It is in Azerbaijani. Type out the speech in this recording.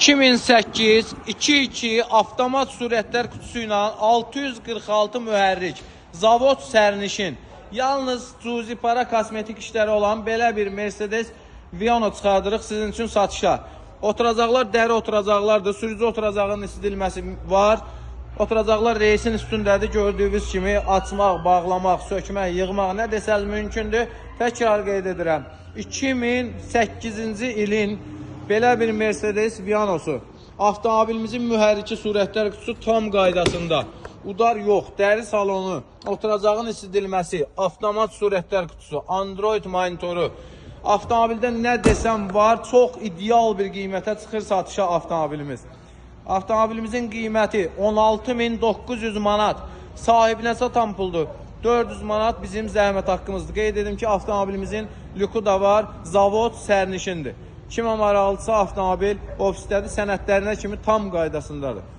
2008 2.2 avtomat sürətlər qutusu ilə 646 mühərrik, zavod sərnişin. Yalnız cüzi para kosmetik işləri olan belə bir Mercedes Viano çıxardırıq sizin üçün satışa. Oturacaqlar dəri oturacaqlardır. Sürücü oturacağının isidilməsi var. Oturacaqlar reysin üstündədir. Gördüyünüz kimi açmaq, bağlamaq, sökmək, yığmaq nə desəz mümkündür. Təkrar qeyd edirəm. 2008-ci ilin belə bir Mercedes Vianosu. Avtomobilimizin mühərriki, sürətlər qutusu tam qaydasında. Udar yox, dəri salonu, oturacağın isidilməsi, avtomat sürətlər qutusu, Android monitoru. Avtomobildə nə desəm var, çox ideal bir qiymətə çıxır satışa avtomobilimiz. Avtomobilimizin qiyməti 16.900 manat. Sahibinə satan puldur. 400 manat bizim zəhmət haqqımızdır. Qeyd edim ki, avtomobilimizin lüku da var, zavod sərnişindir. Kimə maraqlıdırsa avtomobil ofisdədir, sənədlərinə kimi tam qaydasındadır.